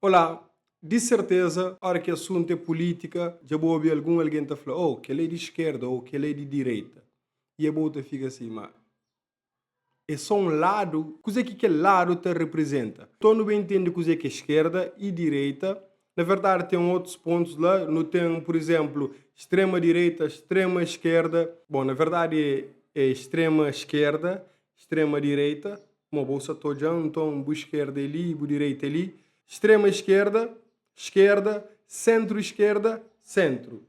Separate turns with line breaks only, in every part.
Olá, di serteza ora ki asuntu é pulítika dja bu obi algun algen ta fla, oh, kel-la é di skerda ô kel-la é di direita. I abo ta fika si, ma é sô un ladu? Kuzê ki kel ladu ta reprizenta? Nton nu ben intende kuzê ki é skerda i direita. Na verdadi ten otus pontus la, nu ten pur izénplu strema direita, strema skerda. Bon, na verdadi é strema skerda, strema direita. Mo bo sa ta odja-m, nton bu iskerda é li i bu direita é li. Strema iskerda, skerda, sentru iskerda, sentru.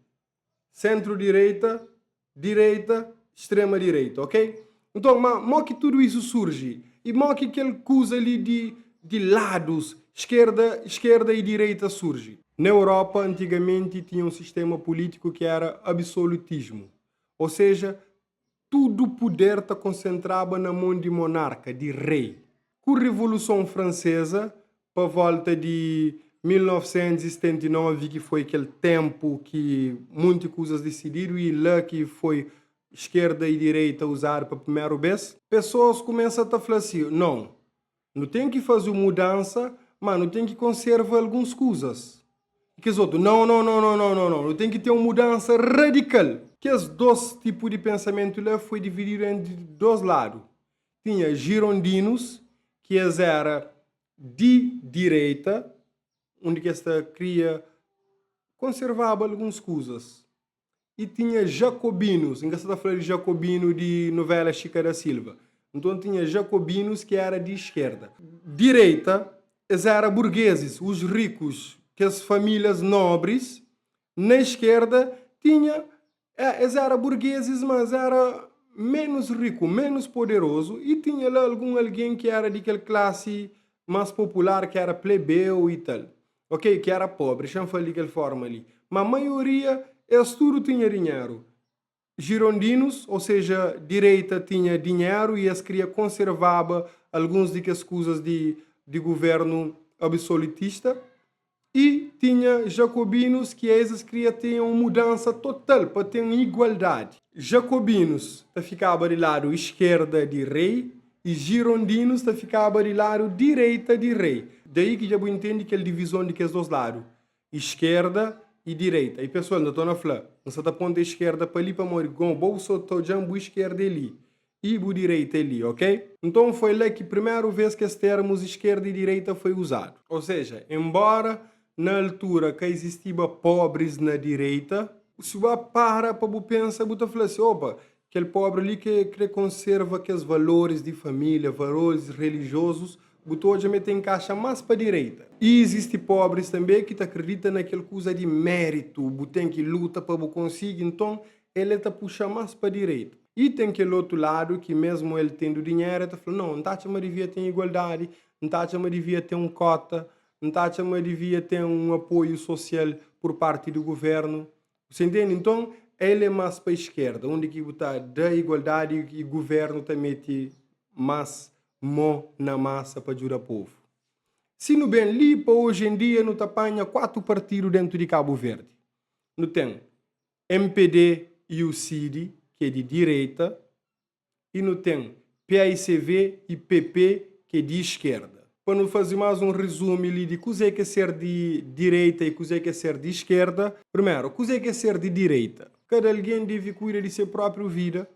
Sentru direita, direita, strema direita, ok? Nton, ma mo ki tudu isu surji? I mo ki kel kuza li di di ladus, skerda, skerda i direita surji? Na Europa, antigamenti tinha un sistema pulítiku ki éra absolutismu, ô seja, Tudu puder ta konsentraba na mon di monarka, di rei. Ku Revoluson Franseza, pa volta di 1979, ki foi kel tenpu ki munti kuzas disididu i la ki foi skerda i direita uzadu pa primeru bes, pesoas kumesa ta fla si, Non, Nu ten ki faze un mudansa, má nu ten ki konserva alguns kuzas. I kes otu, Nau, nau, nau, nau, nau, nau, nau, nu ten ki ten un mudansa radikal. Kes dôs tipu di pensamentu la foi divididu entri dôs ladu. Tinha jirondinus, ki es éra di direita, undi ki es ta kria konservaba alguns kuzas. I tinha jakobinus, N ka sta ta fla di jakobinu di novéla Xika da Silva. Nton tinha jakobinus ki éra di iskerda. Direita, es éra burgezis, os rikus, kes famílias nobris. Na iskerda tinha, es éra burgezis, má es éra ménus riku, ménus poderozu i tinha la algun algen ki éra di kel klasi más popular, ki éra plebeu i tal. Ok, ki éra póbri, xa-m fla-l di kel fórma li. Má maioria, es tudu tinha dinheru. Jirondinus, ô seja, direita, tinha dinheru i es kria konservaba alguns di kes kuzas di di govérnu absolutista. I tinha jakobinus ki es es kria ten un mudansa total pa ten igualdadi. Jakobinus ta fikaba di ladu iskerda di rei I jirondinus ta fikaba di ladu direita di rei. Daí ki dja bu intende kel divizon di kes dos ladu, iskerda i direita. I pesoal, N ta torna fla, N sta ta ponta iskerda pa li pamodi gon bo bu so ta odja-m bu iskerda é li i bu direita é li, ok? Nton foi la ki primeru vês kes termus iskerda i direita foi uzadu. Ou seja, enbóra na altura ka izistiba pobris na direita, si bu ba para pa bu pensa bu ta fla si, opa, Kel pobri li ke kre konserva kes valoris di familia, valoris relijiozus, bu ta odja ma e ta inkaxa mas pa direita. I izisti pobris tanbe ki ta kridita na kel kuza di meritu, bu ten ki luta pa bu konsigi, nton el e ta puxa mas pa direita. I ten kel otu ladu ki mesmu el tendu dinheru e ta fla, nau, N ta atxa ma divia ten igualdadi, N ta atxa ma divia ten un kota, N ta atxa ma divia ten un apoiu sosial pur parti di guvernu. Você entende? Nton, el é más pa eskerda, undi ki bu ta da igualdadi i guvernu ta mete más mô na masa pa djuda povu. Si nu ben li pa oji en dia nu ta panha 4 partidu dentu di Kabu Verdi. Nu ten mpd i UCID ki é di direita, i nu ten paicv i PP ki é di iskerda. Pa nu faze más un rizumi li di kuzê ki é ser di direita i kuzê ki é ser di iskerda. Primeru, kuzê ki é ser di direita? Kada algen debe kuida di se própriu vida.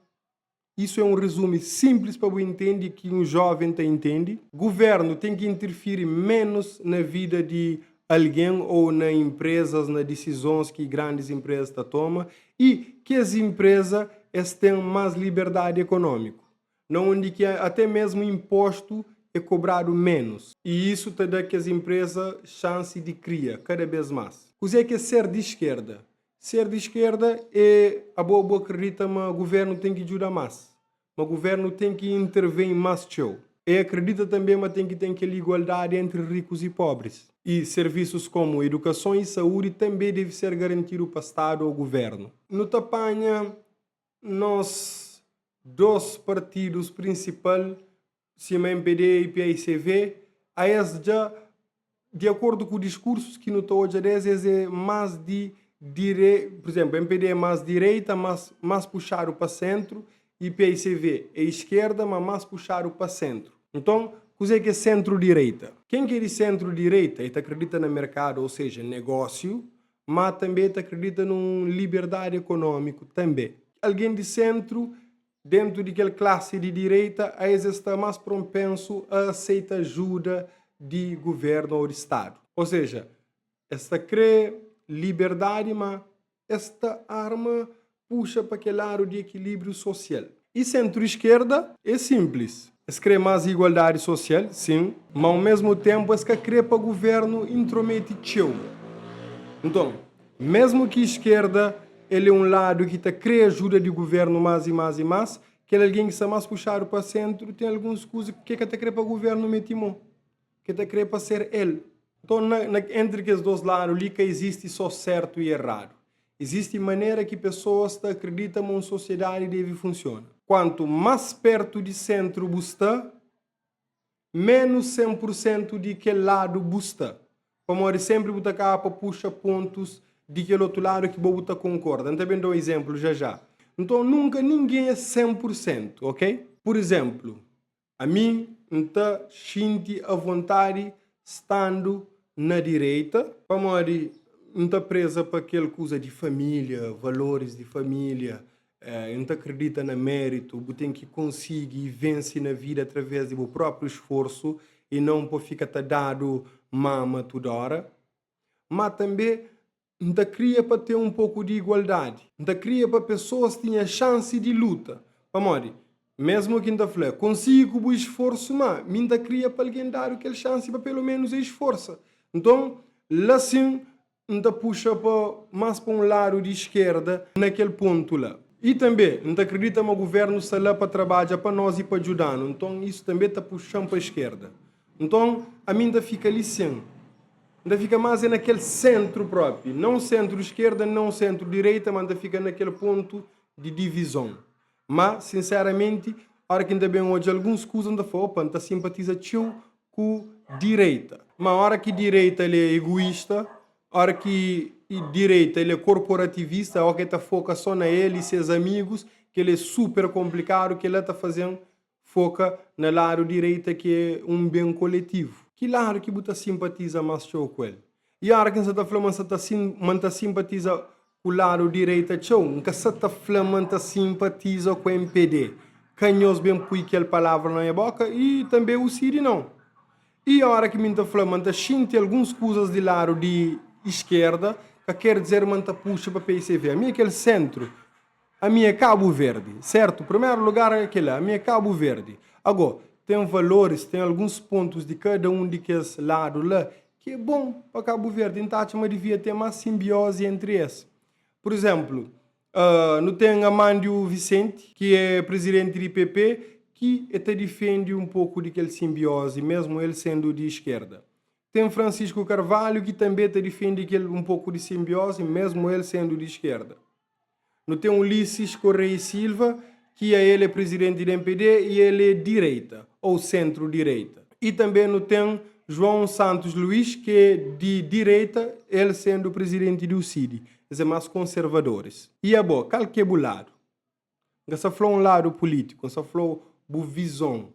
Isu é un rizumi sinplis pa bu intende ki un jóven ta intende. Govérnu ten ki intirfiri ménus na vida di algen ô na inprezas, na disizons ki grandis inprezas ta toma i kes inpreza es ten más liberdadi ekonómiku, na undi ki até mesmu inpostu é kobradu ménus. I isu ta da kes inpreza xansi di kria kada bês más. Kuzê ki é ser di iskerda? Ser di iskerda é abo bu akredita ma govérnu ten ki djuda más. ma guvernu ten ki intervém más txeu. E akredita tanbê ma ten ki ten kel igualdadi entri rikus i pobris. I servisus komu edukason i saúdi tanbê debe ser garantidu pa Stadu ô guvernu. Nu ta panha nos dos partidus prinsipal sima mpd i paicv, aes dja di akordu ku diskursus ki nu ta odja des, es é más di dire, pur izénplu, mpd é más direita, más más puxadu pa séntru, i paicv é iskerda, má más puxadu pa séntru. Nton, Kuzê ki é sentru-direita? Ken ki é di sentru-direita, e ta kridita na merkadu, ou seja, negósiu, má tanbê e ta kridita nun liberdadi ekonómiku tanbê. Algen di sentru, dentu di kel klasi di direita, aes es sta más pronpensu a aseita ajuda di guvernu ou di stadu. Ou seja, es ta krê liberdadi, má es ta arma puxa pa kel ladu di ekilíbriu sosial. I sentru-iskerda é sinplis. Es krê más igualdadi sosial, sin, má au mesmu ténpu es ka krê pa guvérnu intromete txeu. Nton, mésmu ki iskerda el é un ladu ki ta krê ajuda di guvérnu más i más i más, kel algen ki sta más puxadu pa sentru ten alguns kuza ki el ka ta krê pa guvérnu mete mô. Ke ta kre pa ser el. Nton, na, na, entri kes dos ladu li ka izisti so sertu i erradu. Izisti manera ki pesoas ta akredita ma un sosiedadi debe funsiona. Kuantu más pertu di sentru bu sta, menus 100 pur sentu di kel ladu bu sta. Pamodi senpri bu ta kaba pa puxa pontus di kel otu ladu ki bo bu ta konkorda. N ta ben da un izenplu ja ja. Nton, nunka ningen é 100 pur sentu, ok? Pur izenplu, Ami N ta xinti avontadi standu na direita, pamodi N ta preza pa kel kuza di família, valoris di família, N ta kridita na méritu, bu ten ki konsigi i vense na vida através di bu própriu sforsu i non pa fika ta dadu mama tudu óra. Má tanbê N ta kria pa ten un poku di igualdadi. N ta kria pa pesoas tinha xansi di luta. Pamodi, mesmu ki N ta fla, konsigi ku bu isforsu, má mi N ta kria pa algen dadu kel xansi pa pelu ménus e isforsa. Nton, la sin, N ta puxa pa más pa un ladu di iskerda na kel pontu la. I tanbê, N ta kridita ma guvérnu sta la pa trabadja pa nos i pa djuda-nu. Nton, isu tanbê ta puxa-m pa iskerda. Nton, ami N ta fika li sin. N ta fika más é na kel séntru própi, nãu séntru-iskerda, nãu séntru-direita, má N ta fika na kel pontu di divizon. Má, sinseramenti, óra ki N ta ben odja alguns kuza, N ta fla, Opa, N ta sinpatiza txeu ku direita. Má óra ki direita el é egoísta, óra ki direita el é korporativista, óra ki el ta foka sô na el i ses amigus, kel-la é super konplikadu, kel-la ta faze-m Foka na ladu direita ki é un ben koletivu. Ki ladu ki bu ta sinpatiza más txeu ku el? I óra ki N sa ta fla ma N sa ta ma N ta sinpatiza ku ladu direita txeu, N ka sa ta fla ma N ta sinpatiza ku mpd. Ka nhos ben pui kel palavra na nha boka i tanbe UCID nau. I óra ki mi N ta fla ma N ta xinti alguns kuzas di ladu di iskerda, ka ker dizer ma N ta puxa pa PICV. Ami é kel sentru. Ami é Kabu Verdi, sertu? Primeru lugar é kela, ami é Kabu Verdi. Ago, ten valoris, ten alguns pontus di kada un di kes ladu la ki é bon pa Kabu Verdi. N ta atxa ma divia ten más sinbiozi entri es. Pur izenplu, nu ten Amândio Vicente, ki é prizidenti di PP, ki e ta difende un poku di kel sinbiozi, mesmu el sendu di iskerda. Ten Francisco Carvalho, ki tanbe ta difende kel un poku di sinbiozi, mesmu el sendu di iskerda. Nu ten Ulisses Correia e Silva, ki a el é prizidenti di mpd i el é direita, ou sentru-direita. I tanbe nu ten João Santos Luís, ki é di direita, el sendu prizidenti di UCID. Es é más konservadoris. I abo, kal ki é bu ladu? N ka sta fla un ladu pulítiku, N sta fla-u bu vizon.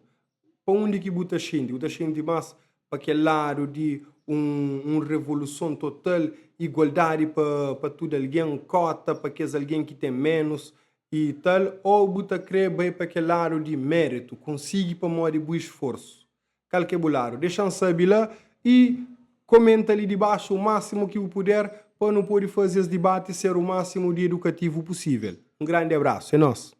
Pa undi ki bu ta xinti? Bu ta xinti más pa kel ladu di un un revoluson total, igualdadi pa pa tudu algen, kóta pa kes algen ki ten ménus i tal, ô bu ta krê bai pa kel ladu di méritu, konsigi pamodi bu isforsu? Kal ki é bu ladu? Dexa-m sabe la i komenta li di baxu o másimu ki bu puder pa nu pode faze es dibati ser o másimu di edukativu pusível. Un grandi abrasu. É nos!